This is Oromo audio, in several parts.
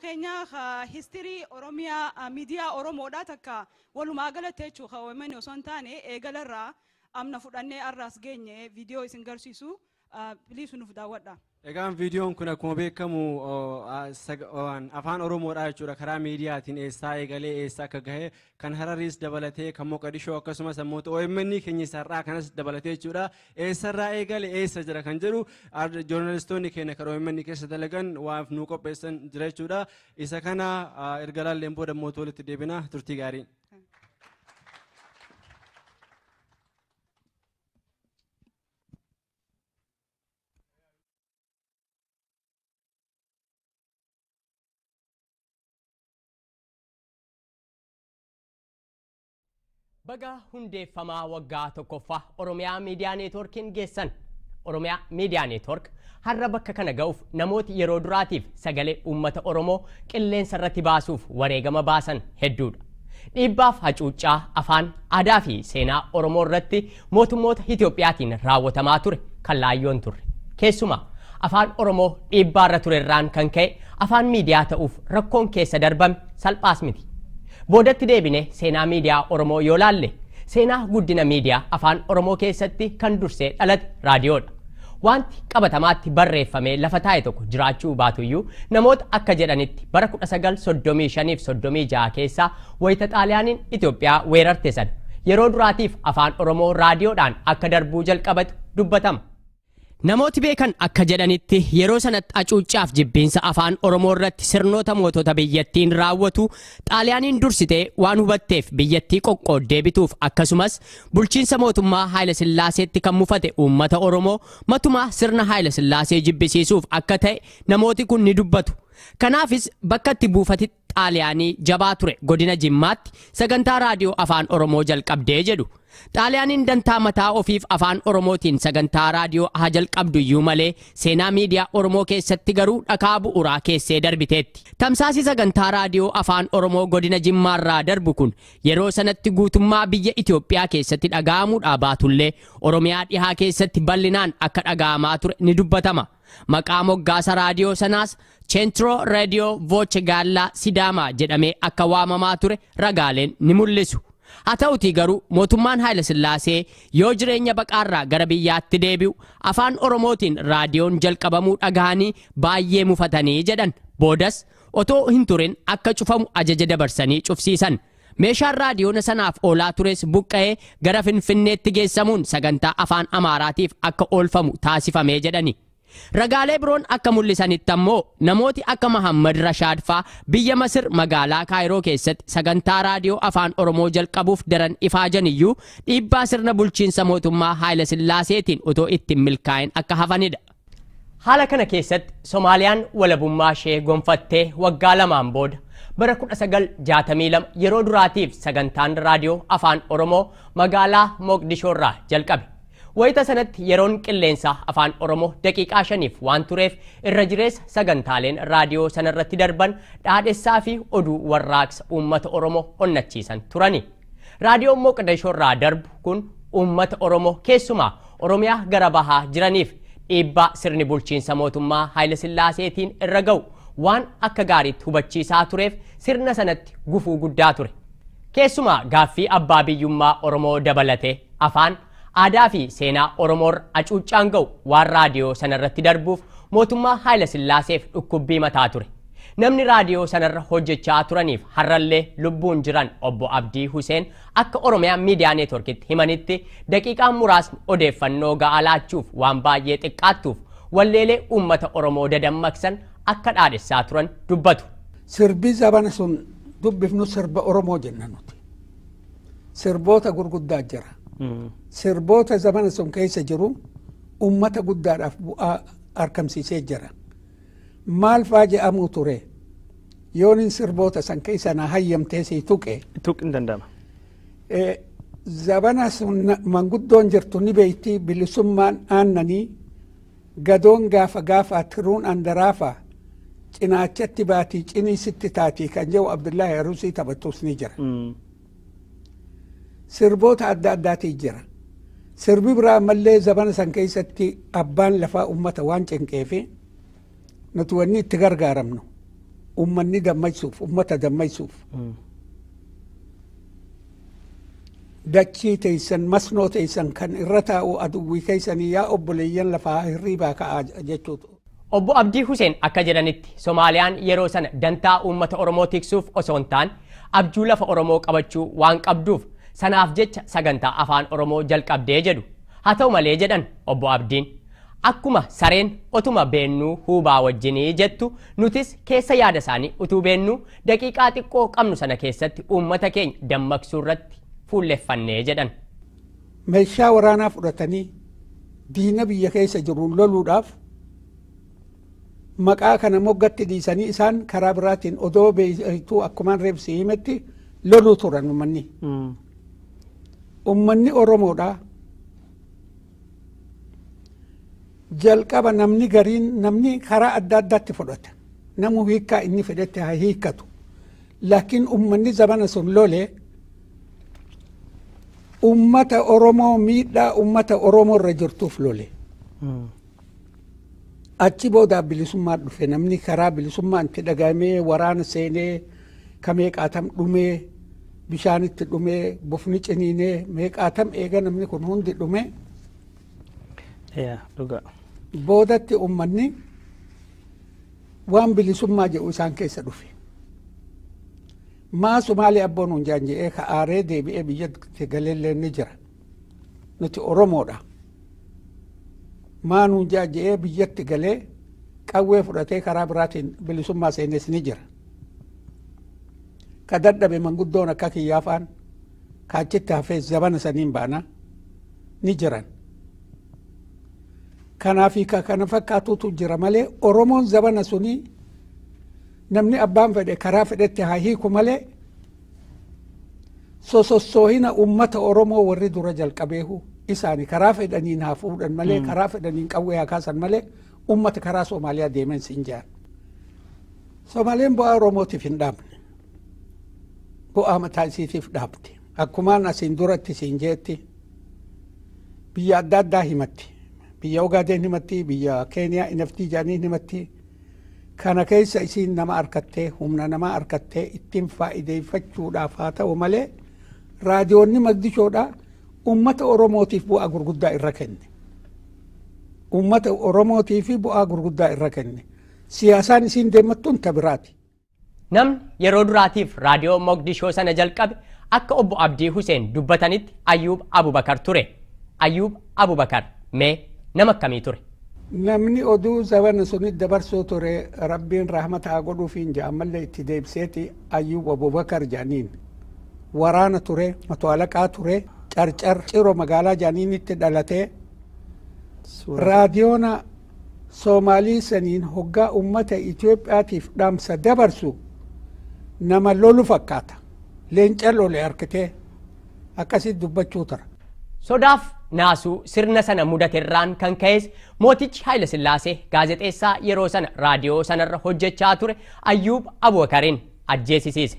Keenya history Oromiyaa miidiyaa Oromoodha takka walumaa galatti jechuudha. OMN osoo hin taane eegalarraa amna fudhannee arraas geenye viidiyoo isin garsiisu please nuuf daawwadha. Egaan viidiyoon kun akkuma beekamu afaan Oromoodha jechuudha. Karaa miidiyaatiin eessaa eegalee eessa akka gahe kan Harariis dabalatee kan Moqadishoo akkasumas ammoo OMN keenya isarraa kanas dabalatee jechuudha. Eessarraa eegale eessa jira kan jedhu joornaalistoonni keenya kan OMN keessa dalagan waan nu qopheessan jira jechuudha. Isa kana erga laalleen booda immoo walitti deebina. Turtii gaarii. Baga hundeeffamaa waggaa tokkoffaa Oromiyaa Miidiyaa Neetwoorkiin geessan. Oromiyaa Miidiyaa Neetwoork har'a bakka kana ga'uuf namooti yeroo duraatiif sagalee uummata Oromoo qilleensa irratti baasuuf wareegama baasan hedduudha. Dhiibbaaf hacuuccaa afaan, aadaa fi seenaa Oromoo irratti mootummoota Itiyoophiyaatiin raawwatamaa ture kan laayyoon turre. Keessumaa afaan Oromoo dhiibbaa irra ture irraan kan ka'e afaan miidiyaa ta'uuf rakkoon keessa darbame salphaas miti. Boodatti deebine seenaa miidiyaa Oromoo yoo laalle seenaa guddina miidiyaa afaan Oromoo keessatti kan dursee dhalate raadiyoodha. Wanti qabatamaatti barreeffamee lafa taa'e tokko jiraachuu baatuyyuu namoota akka jedhanitti bara 1935 fi 36 keessa wayita Xaaliyaaniin Itoophiyaa weerarte sana yeroo duraatiif afaan Oromoo raadiyoodhaan akka darbuu jalqabatu dubbatama. Namooti beekan akka jedhanitti yeroo sanatti hacuuccaaf jibbiinsa afaan Oromoo irratti sirnoota mootota biyyattiin raawwatu Xaaliyaaniin dursitee waan hubatteef biyyattii qoqqooddee bituuf akkasumas bulchiinsa mootummaa Haayila Sillaaseetti kan mufate uummata Oromoo matumaa sirna Haayila Sillaasee jibbisiisuuf akka ta'e namooti kun ni dubbatu. Kanaafis bakka itti buufati Xaaliyaanii jabaa ture godina Jimmaatti sagantaa raadiyoo afaan Oromoo jalqabdee jedhu. Xaaliyaaniin dantaa mataa ofiif afaan Oromootiin sagantaa raadiyoo haa jalqabdu iyyuu malee seenaa miidiyaa Oromoo keessatti garuu dhakaa bu'uuraa keessee darbiteetti. Tamsaasni sagantaa raadiyoo afaan Oromoo godina Jimmaarraa darbu kun yeroo sanatti guutummaa biyya Itoophiyaa keessatti dhaga'amuudhaa baatullee Oromiyaa dhihaa keessatti bal'inaan akka dhaga'amaa ture ni dubbatama. Maqaa moggaasa raadiyoo sanaas Centro Radio Voce Galla Sidama jedhamee akka waamamaa ture ragaaleen ni mul'isu. Haa ta'utii garuu mootummaan Haayila Sillaasee yoo jireenya baqaarraa gara biyyaatti deebi'u afaan Oromootiin raadiyoon jalqabamuu dhagahanii baay'ee mufatanii jedhan. Boodas otoo hin turin akka cufamu ajaja dabarsanii cufsiisan. Meeshaan raadiyoona sanaaf oolaa tures buqqa'ee gara Finfinneetti geessamuun sagantaa afaan Amaaraatiif akka oolfamu taasifamee jedhani. Ragaalee biroon akka mul'isanitti ammoo namooti akka Mahammad Rashaad faa biyya Masir magaalaa Kaayiroo keessatti sagantaa raadiyoo afaan Oromoo jalqabuuf daran ifaajan iyyuu dhiibbaa sirna bulchiinsa mootummaa Haayila Sillaaseetiin otoo ittiin milkaa'in akka hafanidha. Haala kana keessatti Somaaliyaan walabummaa ishee gonfattee waggaa lamaan booda bara 1962 yeroo duraatiif sagantaan raadiyoo afaan Oromoo magaalaa Moqdishoorraa jalqabe. Wayita sanatti yeroon qilleensaa afaan Oromoo daqiiqaa 5 waan tureef irra jireessa sagantaaleen raadiyoo sanarratti darban dhaadhessaa fi oduu warraaqsa uummata Oromoo onnachiisan turani. Raadiyoon Moqdishoorraa darbu kun uummata Oromoo keessumaa Oromiyaa gara bahaa jiraniif dhiibbaa sirni bulchiinsa mootummaa Haayila Sillaaseetiin irra ga'u waan akka gaariitti hubachiisaa tureef sirna sanatti gufuu guddaa ture. Keessumaa gaaffii abbaa biyyummaa Oromoo dabalatee afaan aadaa fi seenaa Oromoorra hacuuccaan ga'u waan raadiyoo sanarratti darbuuf mootummaa Haayila Sillaaseef dhukkubbii mataa ture. Namni raadiyoo sanarra hojjechaa turaniif har'allee lubbuun jiran obbo Abdii Huseen akka Oromiyaa Miidiyaa Neetwoorkitti himanitti daqiiqaan muraasni odeeffannoo ga'aa laachuuf waan baay'ee xiqqaattuuf walleelee uummata Oromoo dadammaqsan akka dhaadhessaa turan dubbatu. Sirbi zabana sun dubbifnu sirba Oromoo jenna nuti. Sirboota gurguddaa jira. Sirboota zamana sun keessa jiru uummata guddaadhaaf bu'aa argamsiisee jira. Maal faa jedhamu ture yoonin sirboota san keessa na hayyamtee sii tuqe. Tuqni hin danda'ama. Zabana sun manguddoon jirtu ni beekti bilisummaan aannanii gadoon gaafa gaafa tiruun andaraafa cinaachatti baatii cinii sitti taatii kan jedhu Abdullaahi Arusii taphatus ni jira. Sirboota adda addaatii jira. Sirbi biraa ammallee zabana san keessatti abbaan lafaa uummata waan cinqeefi nuti wanni itti gargaaramnu Uummanni dammaysuuf, uummata dammaysuuf. Dachii teessan, masnoo teessan kan irra taa'u aduwwii keessanii, yaa obboleeyyan lafaa hirriibaa ka'aa jechuutu. Obbo Abdii Huseen akka jedhanitti, Somaaliyaan yeroo sana dantaa uummata Oromoo tiksuuf osoo hin taane abjuu lafa Oromoo qabachuu waan qabduuf sanaaf jecha sagantaa afaan Oromoo jalqabdee jedhu. Haa ta'u malee, jedhan Obbo Abdiin, akkuma sareen otuma beennuu huubaa wajjinii jettu, nutis keessa yaada isaanii utuu beennuu daqiiqaa xiqqoo qabnu sana keessatti uummata keenya dammaqsuu irratti fuulleffannee jedhan. Meeshaa waraanaa fudhatanii diina biyya keessa jiruun loluudhaaf maqaa kana moggatti dhiisanii isaan karaa biraatiin odoo beektuu akkumaan reebsi himetti loluu turan uummanni. Uummanni Oromoodha. Jalqaba namni gariin namni karaa adda addaatti fudhata. Namu hiikkaa inni fedhetti haa hiikkatu. Laakiin uummanni zamana sun lolee ummata Oromoo miidhaa ummata Oromoo irra jirtuuf lole. Achi booda bilisummaa dhufe, namni karaa bilisummaa itti dhagahamee waraana seenee ka meeqaatam dhumee, bishaanitti dhumee, bofni ciniinee, meeqaatam eega namni kun hundi dhumee. Dhugaa. Boodatti uummanni waan bilisummaa jedhu isaan keessa dhufe. Maa Sumaalee abboon hundaan jedhee ka aaree deebi'ee biyyatti galeellee ni jira. Nuti Oromoodha. Maa nuun jaan jedhee biyyatti galee qawwee fudhatee karaa biraatiin bilisummaa seenes ni jira. Ka dadhabe manguddoon akka kiyyaa fa'aan ka achitti hafee zabana saniin baana ni jiran. Kanaafi ka kana fakkaatutu jira malee Oromoon zabana sunii namni abbaan fedhe karaa fedhetti haa hiiku malee sosossoohina ummata Oromoo warri dura jalqabeehu isaani karaa fedhaniin haa fuudhan malee, karaa fedhaniin qawwee haa kaasan malee, ummata karaa Soomaaliyaa deeman siin jaan. Soomaaliyaan bu'aa Oromootiif hin dhaabne. Bu'aa mataa isiitiif dhaabde. Akkumaan asiin duratti siin jeetti biyya adda addaa himatti. Biyya Ogaadeen himatti, biyya Keeniyaa NFD jedhanii himatti. Kana keessa isiin nama harkattee, humna namaa harkattee ittiin faayideeffachuudhaaf haa ta'u malee raadiyoonni Moqdishoodha ummata Oromootiif bu'aa gurguddaa irra kenne. Ummata Oromootiif bu'aa gurguddaa irra kenne. Siyaasaan isiin deemattuun ta biraati. Namni yeroo duraatiif raadiyoo Moqdishoo sana jalqabe akka Obbo Abdii Huseen dubbatanitti Ayyuub Abubakar ture. Ayyuub Abubakar mee nama akkamii ture? Namni oduu zabana sunit dabarsuu ture, Rabbiin rahmata haa godhuufiin jedha, ammallee itti deebiseeti, Ayyuub Abubakar jedhaniin. Waraana ture, mato alaqaa ture, Carcar Ciro magaalaa jedhaniinitti dhalatee raadiyoona Soomaalii saniin hoggaa ummata Itoophiyaatiif dhaamsa dabarsu nama lolu fakkaata. Leenca lole harkitee akkasitti dubbachuu tura. Sodaaf naasuu sirna sana mudaterraan kan ka'es mootichi Haayila Sillaasee gaazexeessaa yeroo sana raadiyoo sanarra hojjechaa ture Ayyuub Abubakariin ajjeesisiise.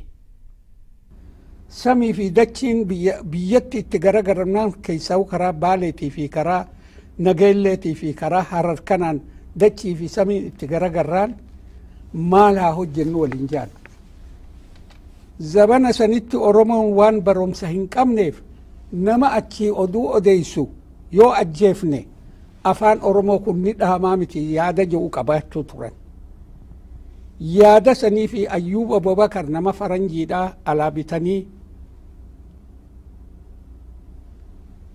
Samii fi dachiin biyyatti itti garagaramnaan, keessaa karaa Baaleetii fi karaa Nageelleetii fi karaa Harar kanaan dachii fi samiin itti garagarraan maal haa hojjennu waliin jaan. Zabana sanitti Oromoon waan barumsa hin qabneef nama achii oduu odeessu yoo ajjeefne afaan Oromoo kun ni dhahamaa miti yaada jedhu qabaachuu turan. Yaada sanii fi Ayyuub Abubakar nama faranjiidhaa alaa bitanii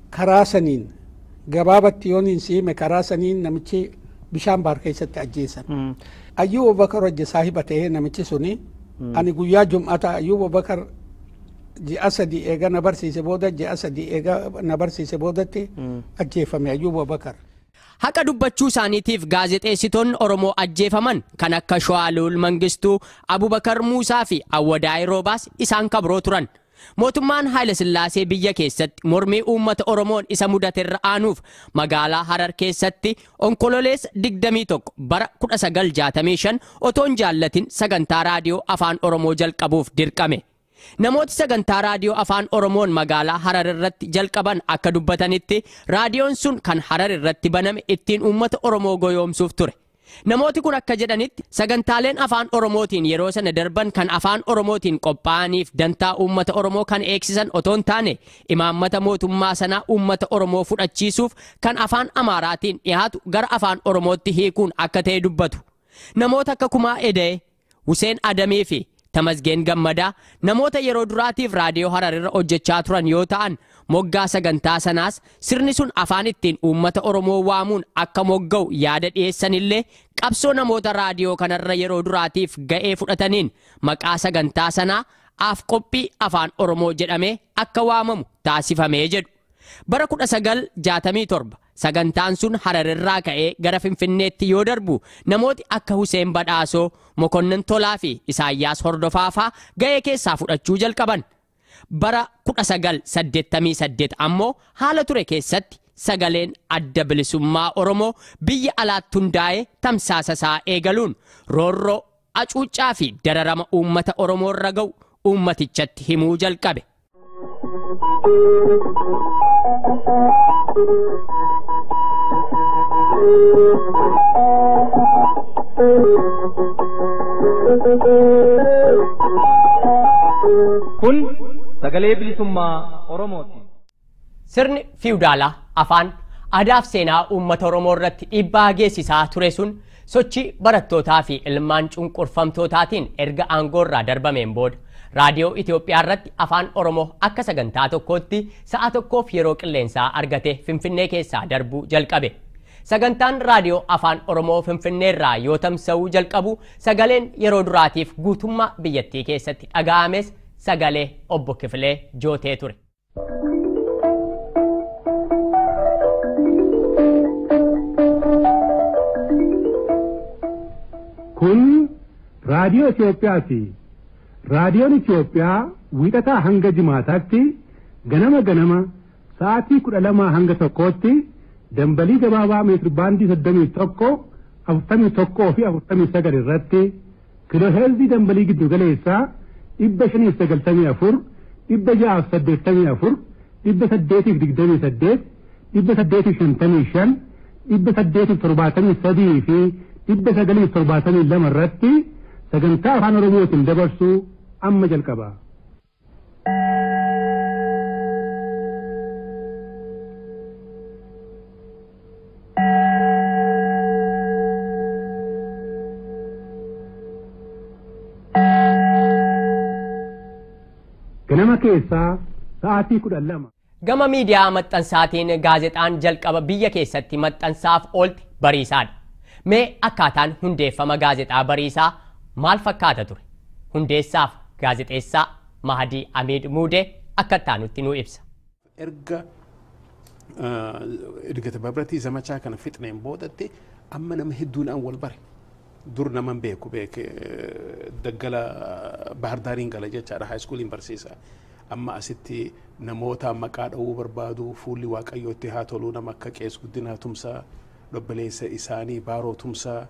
karaa saniin gabaabatti yoon hin siime karaa saniin namichi bishaan baar keessatti ajjeesan. Ayyuub Abubakar wajji saahiba ta'ee namichi suni ani guyyaa jum'ata Ayyuub Abubakar ji'a 3 eega na barsiise booda, ji'a 3 eega na barsiise boodatti ajjeefame Ayyuub Abubakar. Haqa dubbachuu isaaniitiif gaazexeessitoonni Oromoo ajjeefaman kan akka Shawaaluul Mangistuu, Abubakar Muusaa fi Awwadaay Roobaas isaan kabroo turan. Mootummaan Haayila Sillaasee biyya keessatti mormii uummata Oromoon isa mudaterra aanuuf magaalaa Harar keessatti Onkololeessa 21 bara 1965 otoo hin jaallatin sagantaa raadiyoo afaan Oromoo jalqabuuf dirqame. Namooti sagantaa raadiyoo afaan Oromoon magaalaa Harar irratti jalqaban akka dubbatanitti raadiyoon sun kan Harar irratti baname ittiin uummata Oromoo goyoomsuuf ture. Namooti kun akka jedhanitti sagantaaleen afaan Oromootiin yeroo sana darban kan afaan Oromootiin qophaa'aniif dantaa uummata Oromoo kan eegsisan otoo hin taane imaammata mootummaa sanaa uummata Oromoo fudhachiisuuf kan afaan Amaaraatiin dhiyaatu gara afaan Oromootti hiikuun akka ta'e dubbatu. Namoota akka Kumaa Eda'e, Huseen Adamii fi Tamasgeen Gammadaa namoota yeroo duraatiif raadiyoo Hararirra hojjechaa turan yoo ta'an moggaa sagantaa sanaas sirni sun afaan ittiin uummata Oromoo waamuun akka mogga'u yaada dhiyeessanillee qabsoo namoota raadiyoo kanarra yeroo duraatiif ga'ee fudhataniin maqaa sagantaa sanaa af qophii afaan Oromoo jedhamee akka waamamu taasifamee jedhu. Bara 1967 sagantaan sun Hararirraa ka'ee gara Finfinneetti yoo darbu namooti akka Huseen Badhaasoo, Mokonnin Tolaa fi Isaayyaas Hordofaa fa'aa ga'ee keessaa fudhachuu jalqaban. Bara 1988 ammoo haala ture keessatti sagaleen adda bilisummaa Oromoo biyya alaatti hundaa'ee tamsaasa isaa eegaluun roorroo, acuuccaa fi dararama uummata Oromoo irra ga'u uummatichatti himuu jalqabe. Kun sagalee bilisummaa Oromooti. Sirni fiwudaalaa afaan aadaa fi seenaa uummata Oromoo irratti dhiibbaa geessisaa ture sun sochii barattootaa fi ilmaan cunqurfamtootaatiin erga aangoo irraa darbameen booda raadiyoo Itoophiyaa irratti afaan Oromoo akka sagantaa tokkootti sa'a tokkoof yeroo qilleensaa argate Finfinnee keessaa darbuu jalqabe. Sagantaan raadiyoo afaan Oromoo Finfinnee irraa yoo tamsa'uu jalqabu sagaleen yeroo duraatiif guutummaa biyyattii keessatti dhaga'ames sagalee obbo Kifilee Jootee ture. Kun raadiyoo Itoophiyaati. Raadiyoon Itoophiyaa wiixataa hanga jimaataatti ganama ganama sa'aatii 12 hanga 1tti dambalii gabaabaa meetir baandii 31, 41 fi 49 irratti kiilooheerzii dambalii giddu galeessaa 594, 684, 828, 855, 873 fi 972 irratti sagantaa afaan Oromootiin dabarsu amma jalqaba. Ganama keessaa sa'aatii 12. Gama miidiyaa maxxansaatiin gaazexaan jalqaba biyya keessatti maxxansaaf oolte Bariisaadha. Mee akkaataan hundeeffama gaazexaa Bariisaa maal fakkaata ture? Hundeessaaf gaazexeessaa Mahadii Amiid Muudee akka itti nu ibsa. Erga Idgata Babratii zamachaa kana fixneen boodatti amma nama hedduun an wal bare. Dur naman beeku beeke daggala Bahardaariin gala jechaadha haayiskuuliin barsiisa. Amma asitti namoota maqaa dha'uu barbaadu fuulli waaqayyootti haa toluu nama akka Qees Guddinaa Tumsaa, Dhobbaleessa isaanii Baaroo Tumsaa,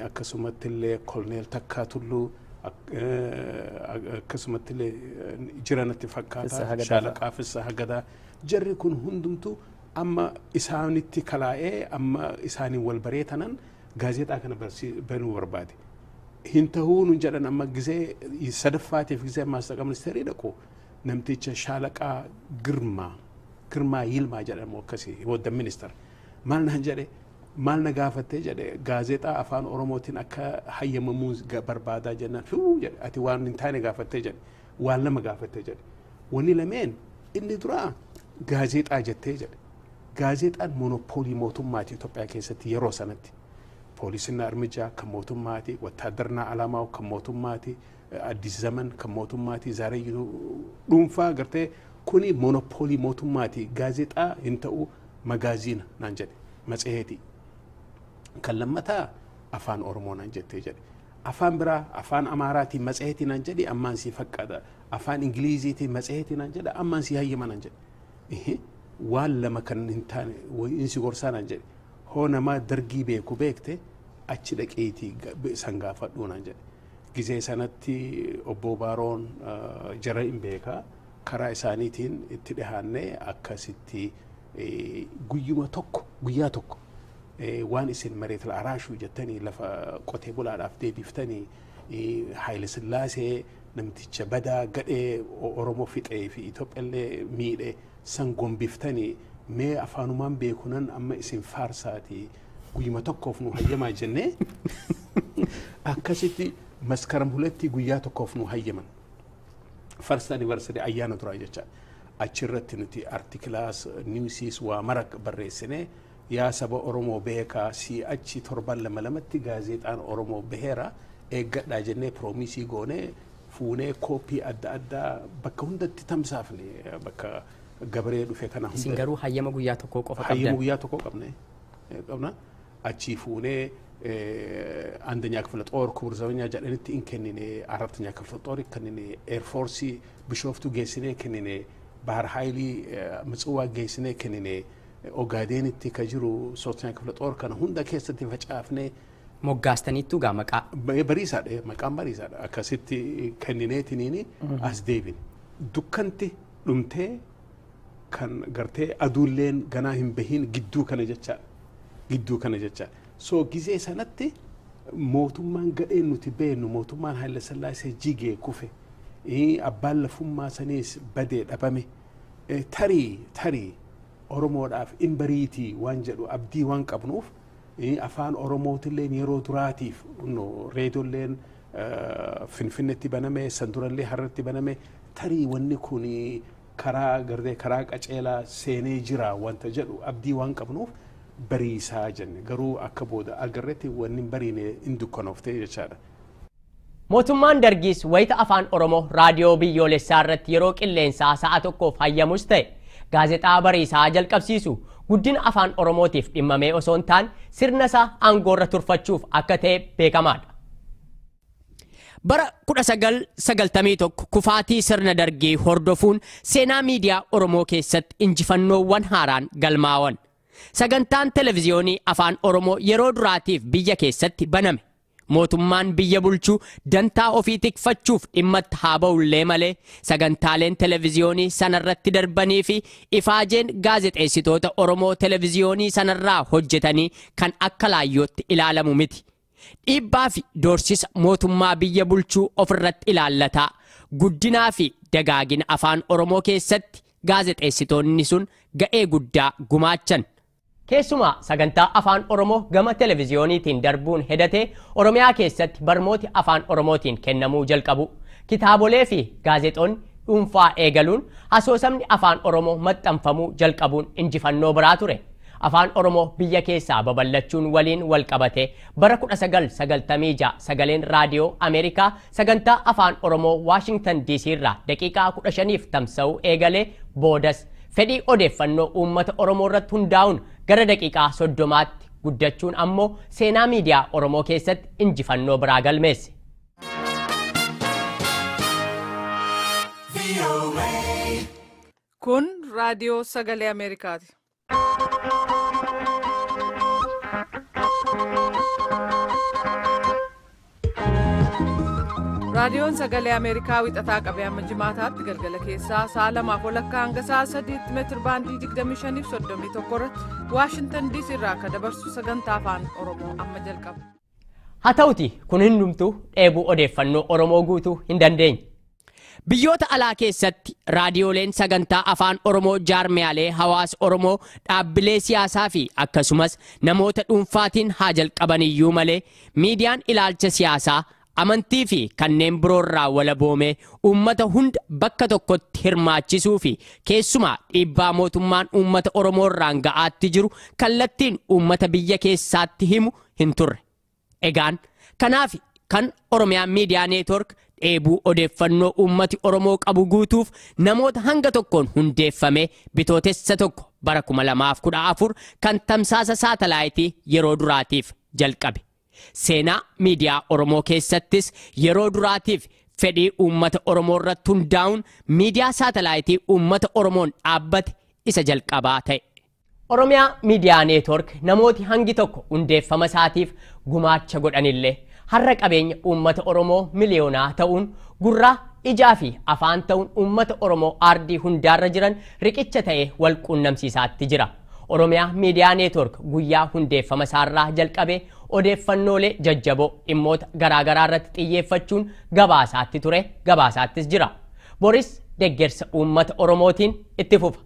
akkasumatti illee Koloneel Takkaa Tulluu, akkasumatti illee jiranatti fakkaata Shaalaqaa Fissaa Hagadaa. Jarri kun hundumtuu amma isaanitti kalaa'ee amma isaaniin wal baree tanan gaazexaa kana banuu barbaade. Hin tahuu nun jedhan amma gisee sadaffaatiif gisee maastaqa ministeerii dhaqu namticha Shaalaqaa Girmaa Yilmaa jedhamu akkasii wadda ministeera. Maal naan jedhe maal na gaafattee jedhe gaazexaa afaan Oromootiin akka hayyamamuu barbaadaa jennaan fiuu jedhe ati waan hin taane gaafattee jedhe waan lama gaafattee jedhe. Wanni lameen inni duraa gaazexaa jettee jedhe. Gaazexaan monopoolii mootummaati Itoophiyaa keessatti yeroo sanatti. Poolisina Armijaa kan mootummaati, Wattaadarnaa Alaamaa kan mootummaati, Addis Zaman kan mootummaati, Zaareyyuu dhuunfaa gartee kuni monopoolii mootummaati. Gaazexaa hin ta'u magaaziina naan jedhe matseetii. Kan lammataa afaan Oromoo naan jettee jedhe. Afaan biraa afaan Amaaraatiin matseetii naan jedhe ammaan sii fakkaata. Afaan Ingiliziitiin matseetii naan jedhe ammaan sii hayyama naan jedhe. Waan lama kan hin taane insi gorsaa naan jedhe. Hoo namaa dargii beeku beekte achi dhaqeetii san gaafadhuu naan jedhe. Gizee sanatti obbo Baaroon jara hin beekaa karaa isaaniitiin itti dhihaannee akkasitti guyyuma tokko guyyaa tokko Waan isin mareet araashuu jettanii lafa qotee bulaadhaaf deebiftanii, Haayile Sillaasee namticha badaa gadhee Oromoo fixee fi Itoophiyaallee miidhe san gombiftanii, mee afaanumaan beekunan amma isin faarsaati, guyyuma tokkoof nu hayyamaa jennee, akkasitti Maskaram 2tti guyyaa tokkoof nu hayyaman. First anniversary ayyaana duraa jecha. Achirratti nuti articles, newsiis waa mara barreessine. Yaa saba Oromoo beekaa, si achi torban lama lamatti gaazexaan Oromoo baheera, eeggadhaa jennee promise goonee fuunee kooppii adda addaa bakka hundatti tamsaafne, bakka gabaree dhufe kana hunda. Isin garuu hayyama guyyaa tokkoo qofa Hayyama qabdan. guyyaa tokko qabne qabna. Achii fuunee አንደኛ ክፍለ ጦር ክቡር ዘበኛ jedhanitti in kennine, አራተኛ ክፍለ ጦር kennine, air force Bishooftuu geessinee kennine, ባህር haayilii Mitsawaa geessinee kennine, Ogaadeenitti ka jiru ሶስተኛ ክፍለ ጦር kana hunda keessatti facaafnee. Moggaastaniittuu gaa maqaa. Bariisaadha, maqaan bariisaadha. Akkasitti kennineetiniini as deebine. Dukkanti dhumtee kan gartee aduulleen ganaa hin bahin gidduu kana jechaadha. Gidduu kana jechaadha. So gizee sanatti mootummaan gadheen nuti beeknu, mootummaan Haayile Sillaasee jigee kufe. Abbaan lafummaa saniis badee dhabame. Tarii Oromoodhaaf in bariitii waan jedhu abdii waan qabnuuf, afaan Oromootilleen yeroo duraatiif reediyoolleen Finfinneetti baname, sandurallee Harratti baname, tarii wanni kun karaa gartee karaa qaceelaa seenee jira wanta jedhu abdii waan qabnuuf bariisaa jenne. Garuu akka booda agarretti wanni hin bariine in dukkanooftee jechaadha. Mootummaan Dargiis wayita afaan Oromoo raadiyoo biyyoolessaa irratti yeroo qilleensaa sa'a tokkoof hayyamus ta'e gaazexaa bariisaa jalqabsiisu guddina afaan Oromootiif dhimmamee osoo hin taane sirna isaa aangoorra turfachuuf akka ta'e beekamaadha. Bara 1991 kufaatii sirna Dargii hordofuun seenaa miidiyaa Oromoo keessatti injifannoowwan haaraan galmaa'an. Sagantaan televiziyoonii afaan Oromoo yeroo duraatiif biyya keessatti baname. Mootummaan biyya bulchuu dantaa ofii tikfachuuf dhimmatti haa ba'ullee malee, sagantaaleen televiziyoonii sanarratti darbanii fi ifaajeen gaazexeessitoota Oromoo televiziyoonii sanarraa hojjetanii kan akka laayyootti ilaalamu miti. Dhiibbaa fi doorsisa mootummaa biyya bulchuu ofirratti ilaallataa guddinaa fi dagaagina afaan Oromoo keessatti gaazexeessitoonni sun ga'ee guddaa gumaachan. Keessumaa sagantaa afaan Oromoo gama televiziyooniitiin darbuun hedatee Oromiyaa keessatti barmooti afaan Oromootiin kennamuu jalqabu. Kitaabolee fi gaazexoonni dhuunfaa eegaluun asoosamni afaan Oromoo maxxanfamuu jalqabuun injifannoo biraa ture. Afaan Oromoo biyya keessaa babal'achuun waliin wal qabate bara 1996 sagaleen raadiyoo Ameerikaa sagantaa afaan Oromoo Waashingtan DC irraa daqiiqaa 15f tamsa'uu eegalee, boodas fedhii odeeffannoo uummata Oromoo irratti hundaa'uun gara daqiiqaa 30tti guddachuun ammoo seenaa miidiyaa Oromoo keessatti injifannoo biraa galmeesse. Kun raadiyoo sagalee Ameerikaati. Raadiyoon sagalee Ameerikaa wixataa qabee hamma jimaataatti galgala keessaa sa'a 2:30 hanga sa'a 3tti meetir baandii 25 fi 31 irratti Waashintan DC irraa akka dabarsu sagantaa afaan Oromoo amma jalqaba. Haa ta'uti kun hundumtuu dheebuu odeeffannoo Oromoo guutuu hin dandeenye. Biyyoota alaa keessatti raadiyooleen sagantaa afaan Oromoo jaarmiyaalee hawaasa Oromoo, dhaabbilee siyaasaa fi akkasumas namoota dhuunfaatiin haa jalqaban iyyuu malee, miidiyaan ilaalcha siyaasaa, amantii fi kanneen biroorraa walaboomee uummata hunda bakka tokkotti hirmaachisuu fi keessumaa dhiibbaa mootummaan uummata Oromoo irraan ga'aatti jiru kallattiin uummata biyya keessaatti himu hin turre. Egaan kanaaf kan Oromiyaa Miidiyaa Neetwork dheebuu odeeffannoo uummati Oromoo qabu guutuuf namoota hanga tokkoon hundeeffame Bitootessa 1 bara 2014 kan tamsaasa saatalaayitii yeroo duraatiif jalqabe. Seenaa miidiyaa Oromoo keessattis yeroo duraatiif fedhii uummata Oromoo irratti hundaa'uun miidiyaa saatalaayitii uummata Oromoon dhaabbate isa jalqabaa ta'e. Oromiyaa Miidiyaa Neetwork namooti hangi tokko hundeeffama isaatiif gumaacha godhanillee har'a qabeenya uummata Oromoo miliyoonaa ta'uun gurraa, ijaa fi afaan ta'uun uummata Oromoo aardii hundaarra jiran riqicha ta'ee wal quunnamsiisaatti jira. Oromiyaa Miidiyaa Neetwork guyyaa hundeeffama isaarraa jalqabee odeeffannoolee jajjaboo dhimmoota garaagaraa irratti xiyyeeffachuun gabaasaatti ture, gabaasaattis jira. Boris deeggarsa uummata Oromootiin itti fufa.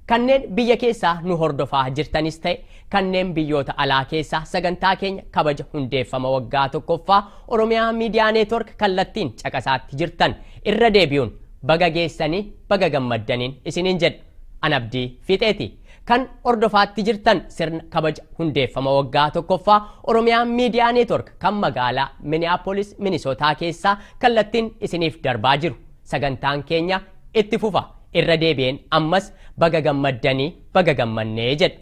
Kanneen biyya keessaa nu hordofaa jirtanis ta'e kanneen biyyoota alaa keessaa sagantaa keenya kabaja hundeeffama waggaa tokkoffaa Oromiyaa Miidiyaa Neetwork kallattiin caqasaatti jirtan irra deebi'uun baga geessanii baga gammaddaniin isiniin jedha. An Abdii Fiixeeti. Kan hordofaatti jirtan sirna kabaja hundeeffama waggaa tokkoffaa Oromiyaa Miidiyaa Neetwork kan magaalaa Minneapolis, Minisootaa keessaa kallattiin isiniif darbaa jiru. Sagantaan keenya itti fufa. Irra deebi'een ammas baga gammaddanii baga gammannee jedha.